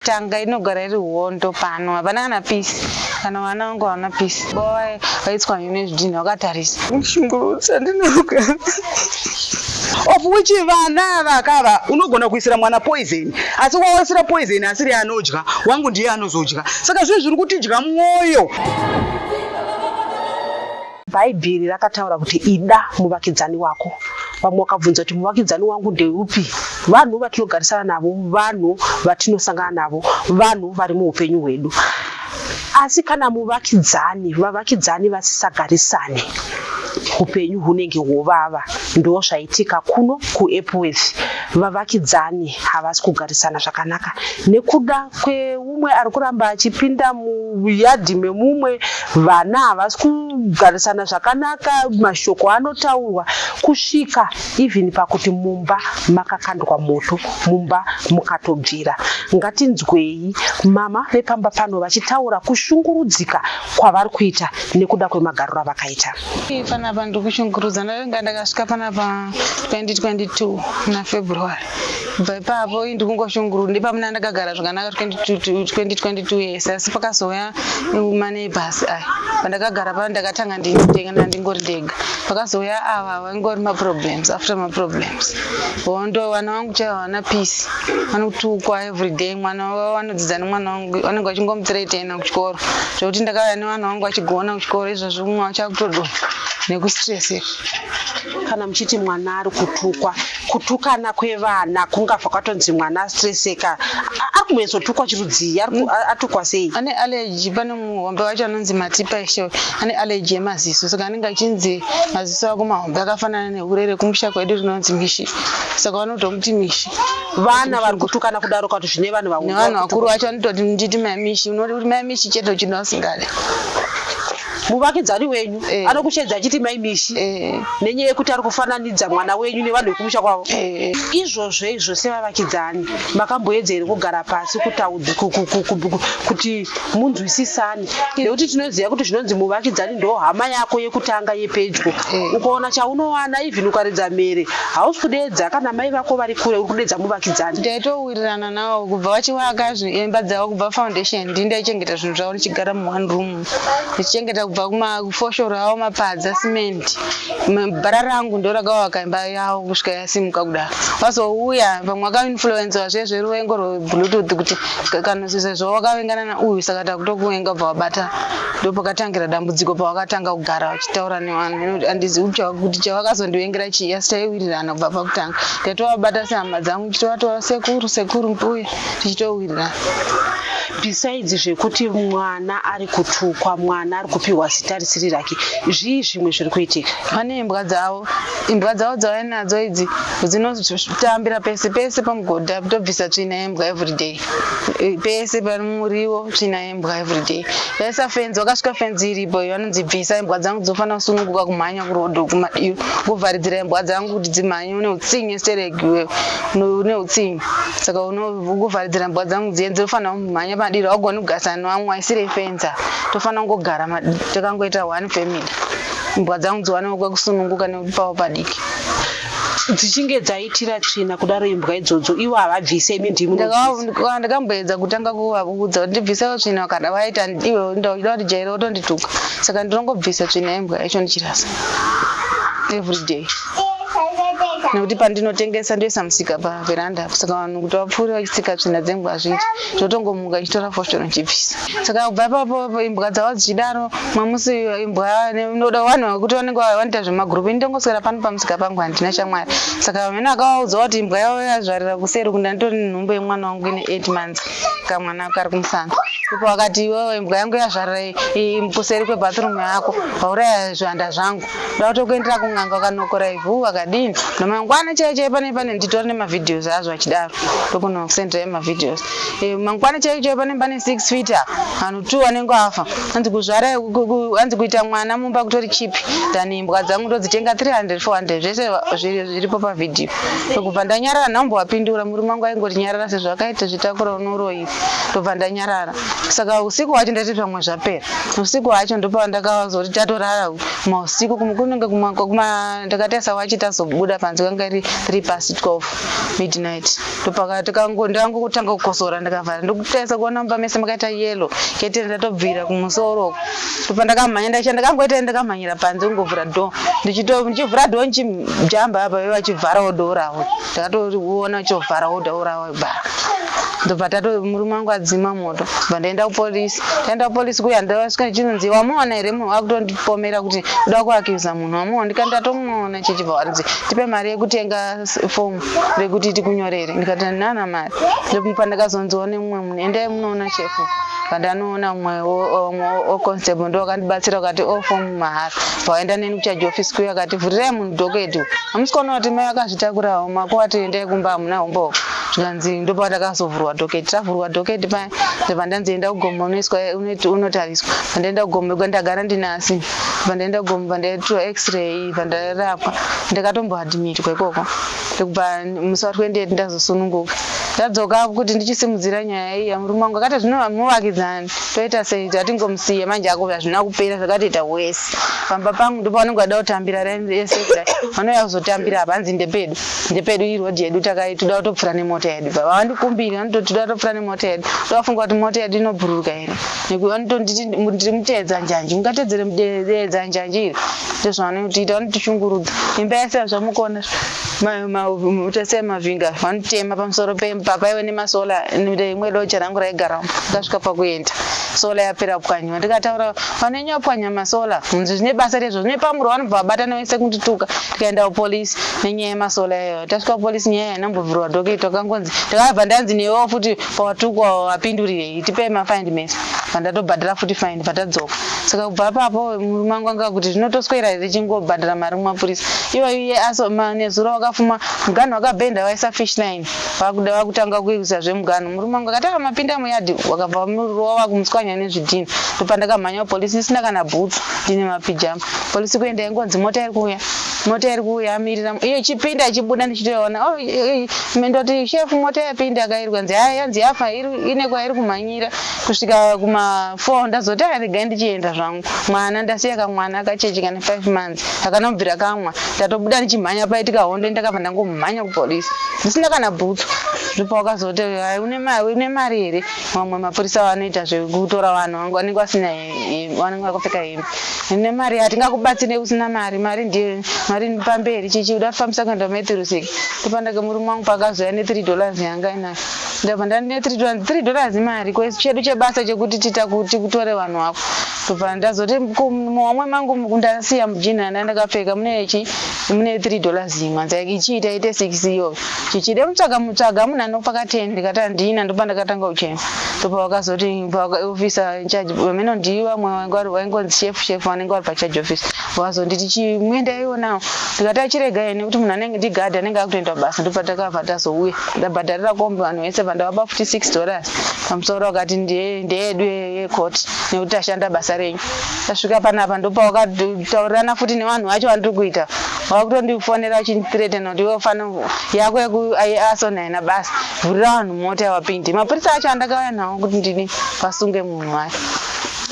Yakatanga inogara iri hondo pano, hapana kana peace. Kana vana vangu havana peace. Baba vaitswa nezvidhinha vakatarisa. Shungurudza ndinorugara. Of which vana ava kava unogona kuisira mwana poison, asi wawaisira poison asiri anodya, wangu ndiye anozodya. Saka zvinhu zviri kutidya mwoyo. Bhaibheri rakataura kuti ida muvakidzani wako. Vamwe vakabvunza kuti muvakidzani wangu ndeupi? Vanhu vatinogarisana navo, vanhu vatinosangana navo, vanhu vari muupenyu hwedu. Asi kana muvakidzani, vavakidzani vasisagarisane, upenyu hunenge hwovava. Ndo zvaitika kuno kuEpworth. Vavakidzani havasi kugarisana zvakanaka nekuda kweumwe ari kuramba achipinda muyadhi memumwe. Vana havasi kugarisana zvakanaka, mashoko anotaurwa kusvika even pakuti mumba makakandwa moto, mumba mukatobvira. Ngatinzwei mama vepamba pano vachitaura kushungurudzika kwavari kuita nekuda kwemagariro avakaita. Panapa ndiri kushungurudza, ndainga ndakasvika panapa 2022 muna February. Kubva ipapo ndiri kungoshungurudza, ndipamuna ndakagara zvakanaka 2022 yese, asi pakazouya maneighbors aya pandakagara pano ndakatanga ndinga ndingori ndega. Pakazouya ava vangori maproblems after maproblems. Hondo, vana vangu chaivo havana peace, vanotukwa everyday. Mwana wavo vanodzidza nemwana wangu, vanenge vachingomuthireatena kuchikoro, zvekuti ndakauya nevana vangu vachigona kuchikoro, izvozvo mumwe wacho akutodonha nekustresseka. Kana muchiti mwana ari kutukwa, kutukana kwevana kungabva kwatonzi mwana astresseka, ari kumbonyatsotukwa chirudzii? Atukwa sei? Ane allergy. Pane muhombe wacho anonzi Matipa Ishe, ane allergy yemaziso, saka anenge achinzi maziso ako mahombe akafanana nehure rekumusha kwedu rinonzi Mishi, saka vanotomuti Mishi. Vana vari kutukana kudaro kati zvine vanhu nevanhu vakuru vacho vanototi nditi mai Mishi, unoti kuti mai Mishi chete uchida usingade. Muvakidzani wenyu anokushedza achiti mai Mishi nenyaya yekuti ari kufananidza mwana wenyu nevanhu vekumusha kwavo. Izvozvo izvo sevavakidzani makamboedza here kugara pasi kuti munzwisisane? Nekuti tinoziva kuti zvinonzi muvakidzani ndo hama yako yekutanga yepedyo. Ukaona chaunowana, even ukaridza mhere, hausi kudeedza kana mai vako vari kure, uri kudeedza muvakidzani. Ndaitowirirana navo kubva vachivaka imba dzavo, kubva foundation. Ndini ndaichengeta zvinhu zvavo ndichigara muone room, ndichichengeta kubva kumafoshoro avo, mapadza, simende. Bhara rangu ndo rakavaka imba yavo kusvika yasimuka kudaro. Vazouya vamwe vakainfluencewa zviye zveruvengo rwebluetooth, kuti kana sezvo wakavengana nauyu, saka takutokuvenga, bva wabata. Ndo pakatangira dambudziko, pavakatanga kugara vachitaura nevanhu. Handizivi kuti chavakazondivengera chii, asi taiwirirana kubva pakutanga. Ndaitovabata sehama dzangu, ndichitovatora sekuru, sekuru, mbuya, tichitowirirana. Besides zvekuti mwana ari kutukwa, mwana ari kupiwa zita risiri rake, zvii zvimwe zviri kuitika? Vane imbwa dzavo, imbwa dzavo dzavainadzo idzi dzinotambira pese pese pamugodhi, tobvisa tsvina yembwa everyday, pese pari muriwo, tsvina yembwa everyday. Vaisa fenzi, vakasvika fenzi iripo iyo, vanonzi bvisa, imbwa dzangu dzofanira kusununguka kumhanya kurodho kumadiro. Kuvharidzira imbwa dzangu kuti dzimhanye, une utsinye stereki iwewe, une utsinye. Saka unovharidzira imbwa dzangu dziye dzinofanira kumhanya padiro, haugoni kugarisana nevamwe, waisirei fenzi apa? Tofanira kungogara takangoita one family, imbwa dzangu dziwanewo kwekusununguka nekuti pavo padiki. Dzichinge dzaitira tsvina kudaro imbwa idzodzo, ivo havabvise, imi ndimi munobvisa? Ndakamboedza kutanga kuvaudza kuti ndibvisewo tsvina, kana vaita iwe ndoda kuti jaira wotondituka, saka ndinongobvisa tsvina yembwa yacho ndichirasa everyday, nekuti pandinotengesa ndoisa musika paveranda, saka vanhu kuti vapfuure vachitsika tsvina dzembwa hazviiti. Ndotongomuka ndichitora foshoro ndichibvisa. Saka kubva ipapo imbwa dzavo dzichidaro, mamusi imbwa noda vanhu vekuti vanenge vanoita zvemagurupu, ini ndongoswera pano pamusika pangu, handina shamwari. Saka vamene vakavaudza kuti imbwa yavo yazvarira kuseri kunda, nditori nhumbu yemwana wangu ine 8 months, kamwana kari kumusana ipo. Vakati iwewe imbwa yangu yazvarira kuseri kwebathroom yako, vauraya zvanda zvangu, ndoda kutokuendera kun'anga, vakanokora ivhu vakadini. Namangwana chaiyo chaiyo pane nditori nemavideos azvo achidaro, ndokunokusendera mavideos. Mangwana chaiyo chaiyo pane 6 feet apa, vanhu two vanenge vafa. Hanzi kuzvara, hanzi kuita mwana mumba kutori cheap than imbwa dzangu ndodzitenga 300, 400. Zvese zviripo pavhidhiyo. Ndokubva ndanyarara, nhambowapindura. Murume wangu aingoti nyarara, sezvo akaita zvitakura unoroyiwa. Ndobva ndanyarara. Saka usiku hwacho ndati zvamwe zvapera. Usiku hwacho ndopandakazoti tatorara mausiku kunenge kuma ndakatarisa wachi tazobuda panze kanga iri 3 past 12 midnight. Ndopakatangotanga kukosora ndakavhara ndokutarisa kuona mumba mese makaita yellow keteni ndatobvira kumusoro uko. Ndopandakamhanya ndacha ndakangoita ndakamhanyira panze kungovhura door ndichivhura door ndichijamba apa ivo vachivharawo door ravo ndakatoona vachovharawo door ravo bva ndobva tato murume wangu adzima moto bva ndaenda kupolisi ndaenda kupolisi kuya ndasvika ndichinonzi wamuona here munhu wakutondipomera kuti uda kuakiuza munhu wamuona ndikati ndatomuona chichibva wanzi tipe mari yekutenga fomu rekuti tikunyorere ndikati handina mari ndopa ndakazonziwa nemumwe munhu endai munoona shefu pandanoona mumwe oconstable ndo akandibatsira akati o fomu mahara pawaenda neni kucharge office kuya akati vhurirai munhu docket hamusi kuona kuti mai akazvitakurawo mako ati endai kumba hamuna hombo zvikanzi ndopandakazovhurwa docket tavhurwa docket paya ndobva ndanzi enda kugomo unoiswa unotariswa pandaenda kugomo iko ndagara ndinasi pandaenda kugomo pandaitwa x-ray pandarapwa ndakatomboadmitwa ikoko ndokubva musi wa 28 ndazosununguka ndadzoka kuti ndichisimudzira nyaya iyi murume wangu akati zvino muvakidzani toita sei tatingomusiye manje ako hazvina kupera zvakatoita wese pamba pangu ndopavanenge vada kutambira yese kudai vanouya kuzotambira apa hanzi ndepedu ndepedu iroad yedu toda kutopfuura nemota yedu bva vandikumbira vanototi toda kutopfuura nemota yedu ndovafunga kuti mota yedu inobhururuka here vanotonditi ndiri muteedza njanji mungatedzere mudeedza njanji iri ndozvavanotiita vanotishungurudza imba yese zvamukona tese mavhinga vanotema pamusoro pemba paive nemasola rimwe loja rangu raigara ndasvika pakuenda sola yapera kupwanyiwa ndikataura vanenge vapwanya masola munzi zvine basa rezvo zvine pamuro vanobva vabatana vese kundituka tikaenda kupolisi nenyaya yemasola iyoyo tasvika kupolisi nyaya yanambovhurwa docket takangonzi ndakabva ndanzi newewo futi pawatukwa wapindurirei tipei mafindings pandatobhadhara futi fine patadzoka saka kubva apapo murume wangu anga kuti zvinotoswera here chingobhadhara mari mumapurisa ivo iye aso nezuro wakafuma muganhu wakabhenda waisa fish line vakuda vakutanga kuisa zvemuganhu murume wangu akati ava mapinda muyadhi wakabva wava kumutswanya nezvidhina ndopandakamhanya kupolisi ndisina kana bhutsu ndine mapijama polisi kuenda ingonzi mota iri kuuya mota iri kuuya amirira iyo ichipinda ichibuda ndichitoona oh, ndoti shefu mota yapinda akairwa nzi haya yanzi yafa ine kwairi kumhanyira kusvika kuma 4 ndazoti aya regai ndichienda zvangu mwana ndasiya kamwana kacheche kane 5 months akanobvira kamwa ndatobuda ndichimhanya paitika hondo ndakabva ndangomhanya kupolisi ndisina kana bhutsu ndopawakazoti hai une mari here mamwe mapurisa vanoita zvekutora vanhu vanenge vasina vanenge vakapfeka hembe une mari hatingakubatsire usina mari mari ndiyo mari pamberi chichi uda kufambisa kuenda maethirusiki ndopandaka murume wangu paakazouya ne3 dollars yanga inayo ndabva ndane 3 dollars mari chedu chebasa chekuti titakuti kutore vanhu vako ndobva ndazoti muhomwe mangu ndasiya mujini anda ndakapfeka mune chi mune 3 dollars imwe hanzi ichiita ite 6 iyoyo chichide mutsvaga mutsvaga munhu anopa ka 10 ndikati handina ndopa ndakatanga kuchema ndopa vakazoti officer in charge vamene ndivi vamwe vaingonzi chef chef vanenge vari pacharge office vakazonditi chimuenda iwonawo ndikati achirega ene kuti munhu anenge ndigadhi anenge akutoenda kubasa ndopa takabva tazouya ndabhadharira kombi vanhu vese vandavapa futi 6 dollars pamusoro vakati ndeyedu yekoti nekuti tashanda basa renyu tasvika panapa ndopa wakataurirana futi nevanhu vacho vandiri kuita vakutondifonera vachindithreatena kuti iwe fana yako yeasona haina basa vhurira vanhu mota yavapinde mapurisa acho andakauya nawo kuti ndini vasunge munhu wacho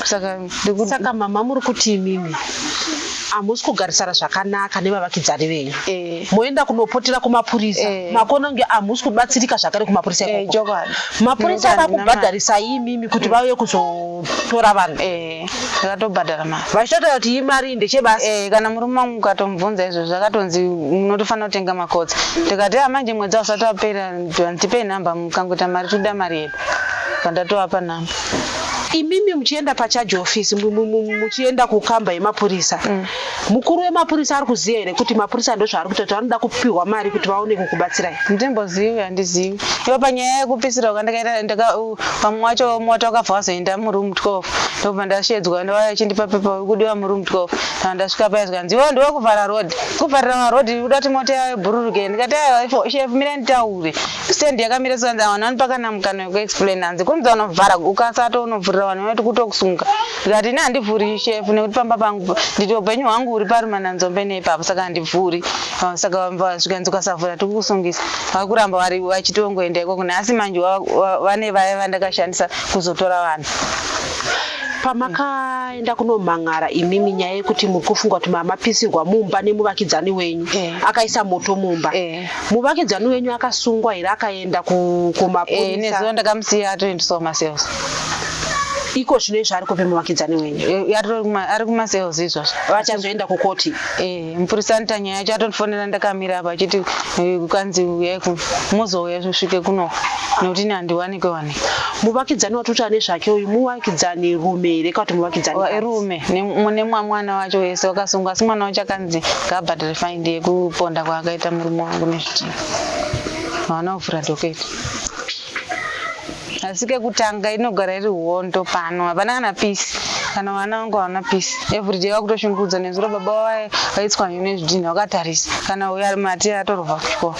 saka saka mama muri kuti imimi hamusi kugarisana zvakanaka nevavakidzani venyu moenda kunopotera kumapurisa makona kunge hamusi kubatsirika zvakare kumapurisa ikoko chokwadi mapurisa akakubhadharisai imimi kuti vauye kuzotora vanhu ndakatobhadhara mari vachitotaura kuti iyi mari ndechebasa kana murume wangu ukatomubvunza izvozvo zvakatonzi munotofanira kutenga makotsi ndikati a manje mwedzi ausati wapera ndipei nhamba mukangoita mari toda mari yedu pandatovapa nhamba imimi muchienda pacharge office muchienda kukamba yemapurisa mukuru wemapurisa ari kuziva here kuti mapurisa ndozvaari kuita kuti vanoda kupiwa mari kuti vaone kukubatsirai ndimbozivi handizivi ivo panyaya yekupisira kwandakaita pamwe wacho moto wakabva wazoenda muroom 12 ndobva ndashedzwa ndovaya chindipa pepa kudiwa muroom 12 saka ndasvika paya zvikanzi iwe ndiwe kuvhara road kuvharira maroad uda kuti mota yayo ibhururuke ndikati aiwa chef mira nditaure stand yakamira sanzi vanhu vanopa kana mukana wekuexplain hanzi kunzi unovhara ukasato unovhurira ukavhurira vanhu vati kutokusunga. Ndikati ini handivhuri shefu nekuti pamba pangu nditi upenyu hwangu huri parumananzombe neipapo saka handivhuri. Ah, saka zvikanzi ukasavhura tikukusungisa. Vakuramba vari vachitongoenda ikoko nhasi manje vane vaya vandakashandisa kuzotora vanhu. Pamakaenda kunomhan'ara imimi nyaya yekuti muri kufunga kuti mamapisirwa mumba nemuvakidzani wenyu Eh. akaisa moto mumba Eh. muvakidzani wenyu akasungwa here akaenda Eh, kumapurisa nezuva ndakamusiya atoendeswa kumasales. Iko zvino izvi ari kupi muvakidzani wenyu? Eh, ari kumasales izvozvo. Vachazoenda kukoti? Eh, mupurisa anoita nyaya yacho atondifonera ndakamira apa achiti kanzi uyai muzouya usvike kuno nekuti ini handiwanikwe wanikwe. Muvakidzani watoti ane zvake uyu muvakidzani rume here kana kuti muvakidzani kadzi? Rume nemwamwana wacho wese wakasungwa asi mwana wacho akanzi ngaabhadhare faindi yekuponda kwaakaita murume wangu nezvitinha. Havana kuvhura dhoketi. Asi kekutanga inogara iri hondo pano, hapana kana peace. Kana vana vangu havana peace. Everyday vakutoshungurudza nezuro baba vaye vaitswa nezvidhinha vakatarisa. Kana uyo ari mati atorova kuchikoro.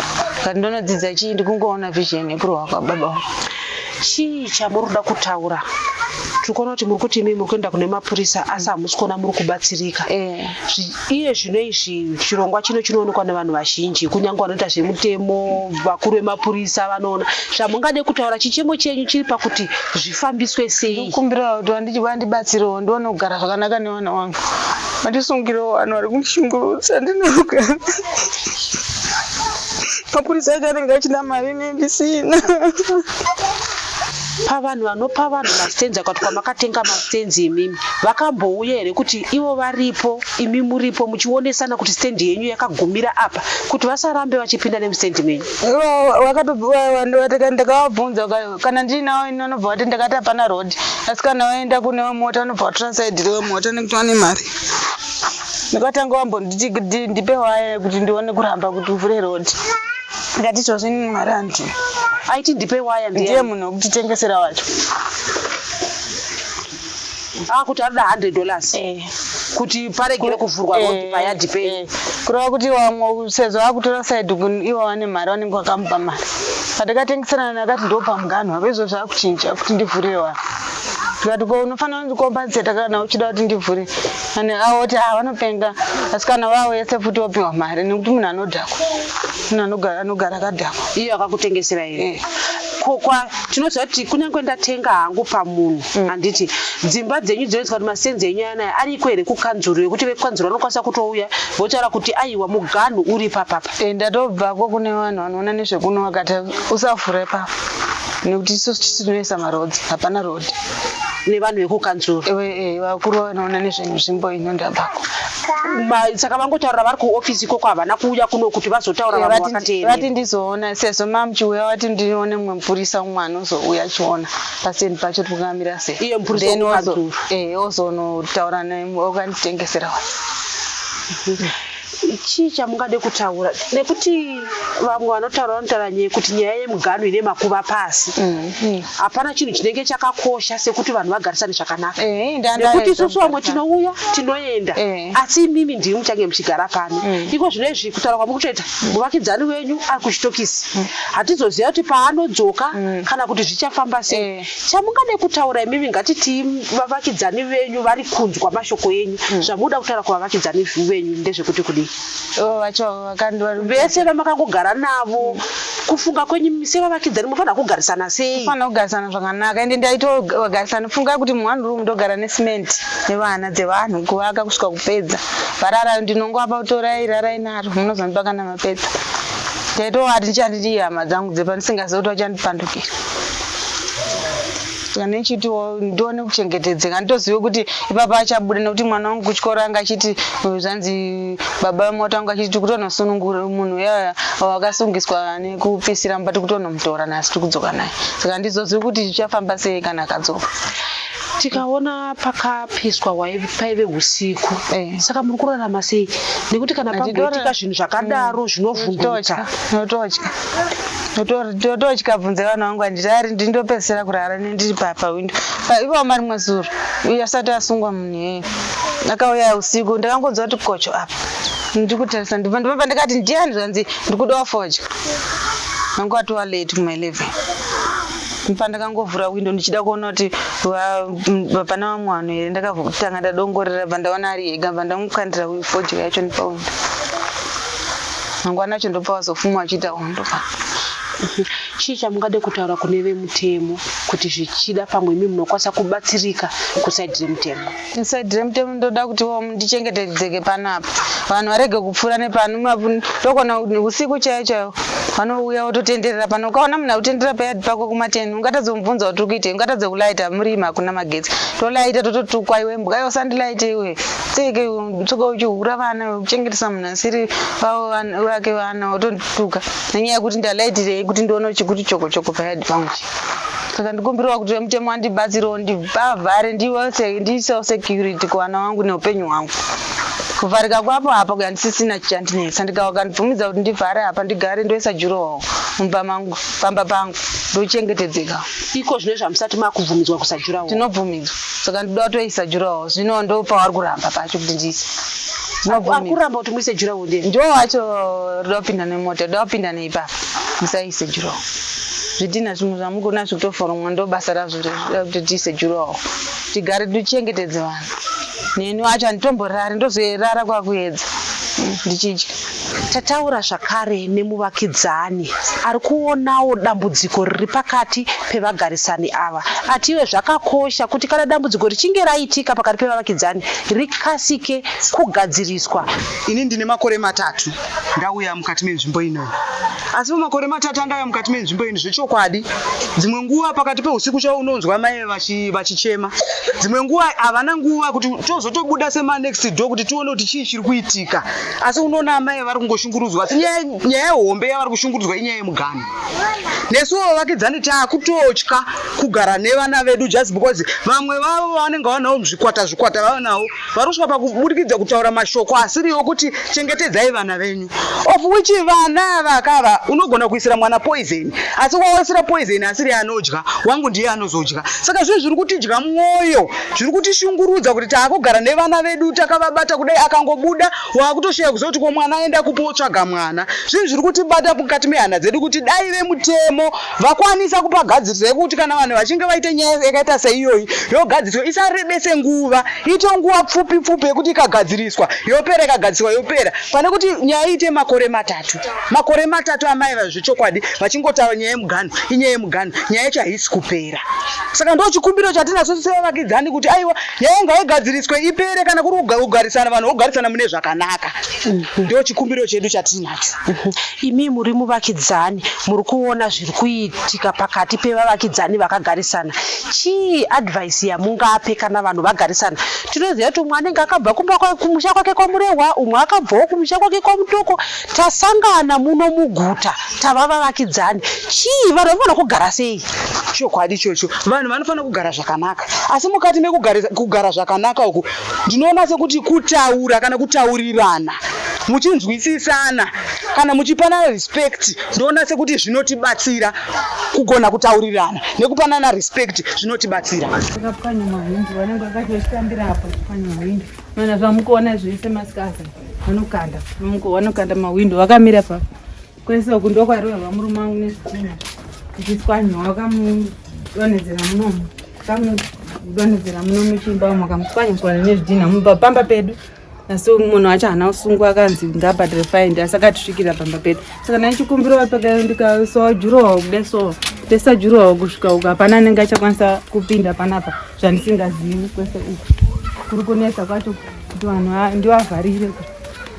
Kati ndonodzidza chii ndikungoona vision yekurohwa kwababa vangu. Chii chamuri kuda kutaura? Tiri kuona kuti muri kuti imi muri kuenda kune mapurisa asi hamusi kuona muri kubatsirika. Iye zvino izvi chirongwa chino chinoonekwa nevanhu vazhinji kunyange vanoita zvemutemo, vakuru vemapurisa vanoona. Zvamungade kutaura chichemo chenyu chiri pakuti zvifambiswe sei? Ndikumbirawo kuti vandibatsirewo ndione kugara zvakanaka nevana vangu. Vandisungirewo vanhu vari kundishungurudza handina kugara. Mapurisa acho anenge achida mari ini ndisina. Pavanhu vanopa vanhu mastenzi akati kwamakatenga mastenzi imimi vakambouya here kuti ivo varipo imi muripo muchionesana kuti stendi yenyu yakagumira apa kuti vasarambe vachipinda nemustendi menyu? Ndakavabvunza kana ndiinawo ini vanobva vati ndakati hapana road asi kana vaenda kune wemota vanobva vatora saidi rewemota nekuti vane mari. Ndakatanga wambonditi ndipe waya kuti ndione kuramba kuti uvhure road. Ndikati izvozvo ini mari handina. Aiti ndipe waya ndiye munhu wekutitengesera wacho. Kuti anoda $100 kuti paregere kuvhurwa road payadhi penyu. Kureva kuti vamwe sezvo vakutora side ivo vane mari vanenge vakamupa mari. Patakatengeserana akati ndopamuganhu apa izvozvo zvakuchinja kuti ndivhurire vanhu. Ndikati ko unofanira kundikompenseta kana uchida kuti ndivhure. Ane avo kuti vanopenga asi kana vauya futi wopiwa mari nekuti munhu anodhakwa. Munhu anogara akadhakwa. Iyo akakutengesera here? Tinoziva kuti kunyange ndatenga hangu pamunhu handiti dzimba dzenyu dzinoitwa kuti masenzi enyu anaya ariko here kukanzuru yekuti vekanzuru vanokwanisa kutouya votaura kuti aiwa muganhu uri papapa? Ndatobvako kune vanhu vanoona nezvekuno vakati usavhure papo nekuti isusu tinoisa marodzi hapana road. Nevanhu vekukanzuru? Vakuru vanoona nezvenzvimbo ino ndabvako. Saka vangotaura vari kuofisi ikoko havana kuuya kuno kuti vazotaura vamwe vakateerera. Vati ndizoona sezvo mamuchiuya vati ndione mumwe mupurisa umwe anozouya achiona paseni pacho tikungamira sei. Iye mupurisa wekukanzuru. Ozonotaura naye okanditengesera wacho. Chii chamungade kutaura nekuti vamwe vanotaura vanotaura nyaya yekuti nyaya yemuganhu ine makuva pasi. Hapana chinhu chinenge chakakosha sekuti vanhu vagarisane zvakanaka. Nekuti isusu vamwe tinouya tinoenda asi imimi ndimi muchange muchigara pano. Iko zvino izvi kutaura kwamuri kutoita muvakidzani wenyu ari kuchitokisi. Hatizoziva kuti paanodzoka kana kuti zvichafamba sei. Chamungade kutaura imimi ngatiti vavakidzani venyu vari kunzwa mashoko enyu. Zvamunoda kutaura kuvavakidzani venyu ndezvekuti kudii? Vese vamakangogara navo kufunga kwenyu sevavakidzani munofanira kugarisana sei? Munofanira kugarisana zvakanaka. Ende ndaitogarisana funga kuti muone room ndogara necement nevana dzevanhu kuvaka kusvika kupedza. Varara ndinongovapa torai rarai naro munozondipa kana mapedza. Ndaitovati ndichanditi hama dzangu dzepa ndisingazivi kuti vachandipandukira. Saka nechitiwo ndione kuchengetedzeka nditozive kuti ipapa achabuda nekuti mwana wangu kuchikoro anga achiti zvanzi baba vemota wangu achiti tikutonosunungura munhu uya wakasungiswa nekupisira mumba tikutonomutora nhasi tikudzoka naye. Saka handizozivi kuti zvichafamba sei kana akadzoka. Tikaona pakapiswa paive usiku. Saka muri kurarama sei? Nekuti kana pamboitika zvinhu zvakadaro zvinovhundutsa. Ndototya bvunze vanhu vangu handiti ndindopedzisira kurara ndiri pawindo. Ipapo marimwe zuro uyo asati asungwa munhu iyeye. Akauya usiku ndakangonzwa kuti kocho apa. Ndikutarisa ndibva ndikati ndiani zvanzi ndikuda fodya. Vanga watova late kuma 11. Pandakangovhura windo ndichida kuona kuti pana vamwe vanhu here, ndakatanga ndadongorera, bva ndaona ari ega, bva ndamukandira fodya yacho nepawindo. Mangwana acho ndopavazofuma vachiita hondo pa. Chii chamungade kutaura kune vemutemo kuti zvichida pamwe imi munokwanisa kubatsirika kusaidhi remutemo? Saidhi remutemo ndoda kuti ndichengetedzeke panapa, vanhu varege kupfuura nepano. Ndokona usiku chaiyo chaiyo vanouya vototenderera pano. Ukaona munhu akutenderera payadhi pako kuma10, ungatadza kumubvunza kuti uri kuitei, ungatadza kulaita murima, hakuna magetsi, tolaita tototukwa, iwe mbwa iwe, usandilaite iwe, tseke tsoka, uchihura vana, kuchengetesa munhu asiri vake vana, wotonituka nenyaya yekuti ndalaitirei kuti ndione chikuti choko choko payadhi pangu. Saka ndikumbirawo kuti vemutemo vandibatsirewo, ndibavhare, ndiisewo security kuvana vangu neupenyu hwangu. Kuvharika kwapo apa handisisina chichandinetsa. Ndikavakandibvumidza kuti ndivhare apa, ndigare, ndoisa durawall mumba mangu, pamba pangu, ndochengetedzeka. Iko zvino zvamusati makubvumidzwa kuisa durawall? Tinobvumidzwa, saka ndinoda kutoisa durawall. Zvino ndopavari kuramba pacho kuti ndiise. Ari kuramba kuti muise durawall ndiye? Ndo wacho roda kupinda nemota, roda kupinda neipapa, musaise durawall. Zvidhina zvimwe zvamukuona zvikutoforomwa, ndo basa razvo kuti tiise durawall, tigare tichengetedze vanhu. Neni wacho handitomborari, ndozorara kwakuedza ndichidya. Tataura zvakare nemuvakidzani ari kuonawo dambudziko riri pakati pevagarisani ava. Atiwe zvakakosha kuti kana dambudziko richinge raitika pakati pevavakidzani rikasike kugadziriswa. Ini ndine makore 3 ndauya mukati menzvimbo inoyi, asi pamakore 3 andauya mukati menzvimbo ino, zvechokwadi dzimwe nguva pakati peusiku chaiwo unonzwa mai vachichema. Dzimwe nguva havana nguva kuti tozotobuda semanext door kuti tione kuti chii chiri kuitika, asi unoona amai vari kungoshungurudzwa. Asi nyaya hombe yavari kushungurudzwa inyaya yemuganhu. Nesuwo vavakidzani taakutotya kugara nevana vedu just because vamwe vavo vanenge vanavo muzvikwata zvikwata vavanavo vari kusvika pakubudikidza kutaura mashoko asiriwo kuti chengetedzai vana venyu, of which vana ava kava unogona kuisira mwana poison, asi wawaisira poison asiri anodya, wangu ndiye anozodya. Saka zvinhu zviri kutidya mwoyo, zviri kutishungurudza kuti taakugara nevana vedu takavabata kudai, akangobuda waakutosheya kuziva kuti ko mwana aenda kupi, wotsvaga mwana. Zvinhu zviri kutibata mukati mehana dzedu kuti dai vemutemo vakwanisa kupagadzirisa yekuti kana vanhu vachinge vaite nyaya yakaita seiyoyi yogadziriswa, isarebese nguva, ite nguva pfupi pfupi yekuti ikagadziriswa yopera, ikagadziriswa yopera, pane kuti nyaya iite makore 3. Makore 3 amai vazvechokwadi vachingotaura nyaya yemuganhu, inyaya yemuganhu, nyaya yacho haisi kupera. Saka ndo chikumbiro chatinacho sevavakidzani kuti aiwa, nyaya ngaigadziriswe ipere. Kana kuri kugarisana, vanhu vogarisana mune zvakanaka. Ndo chikumbiro chedu chatinacho. Imi muri muvakidzani, muri kuona zviri kuitika pakati pevavakidzani vakagarisana. Chii advice yamungape kana vanhu vagarisana? Tinoziva kuti umwe anenge akabva kumba kumusha kwake kwaMurehwa, umwe akabvawo kumusha kwake kwaMutoko. Tasangana muno muguta, tava vavakidzani. Chii, vanhu vanofanira kugara sei? Chokwadi ichocho, vanhu vanofanira kugara zvakanaka, asi mukati mekugara zvakanaka uku ndinoona sekuti kutaura kana kutaurirana muchinzwisisana kana muchipanana respect, ndoona sekuti zvinotibatsira kugona kutaurirana nekupanana respect, zvinotibatsira. Vakapwanya mahwindo, vanenge vakati vachitambira apo vachipwanya mahwindo. Mana zvamukuona zvese masikaza vanokanda, vanokanda mahwindo vakamira pa kwese uku. Ndokwarohwa murume wangu nezvitina zvichitswanywa, vakamudonhedzera munomu, vakamudonhedzera muno muchimba umu, vakamutswanya tswanya nezvidhina mumba pamba pedu. Asi munhu wacho haana kusungwa, akanzi ngaabhadhare fine, asi akatisvikira pamba pedu. Saka ndaichikumbirawo ndikaisawo durawall kudai, so toisa durawall kusvika uku, hapana anenge achakwanisa kupinda panapa zvandisingazivi. Kwese uku kuri kunetsa kwacho kuti vanhu ndivavharire,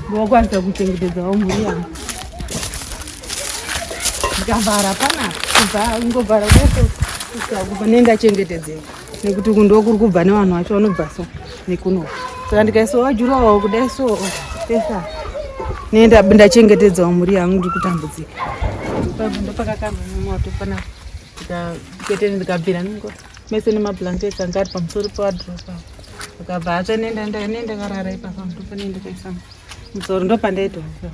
ndokwanisa kuchengetedzawo mhuri yangu. Ndikavhara panapa, kubva ingovhara kwese kusvika uku, pane ndachengetedzeka, nekuti uku ndo kuri kubva nevanhu vacho vanobva so nekuno. Saka ndikaisawo durawall kudai, so pesa nenda ndachengetedzawo mhuri yangu. Ndiri kutambudzika. Ndopakakandwa nemoto panapa, ndikateni ndikabvira ningo mese nemablankets anga ari pamusoro pewardrobe apo, akabva atsva. Nenda ndakarara ipapa, ndopane ndikaisa musoro, ndopandaitofa.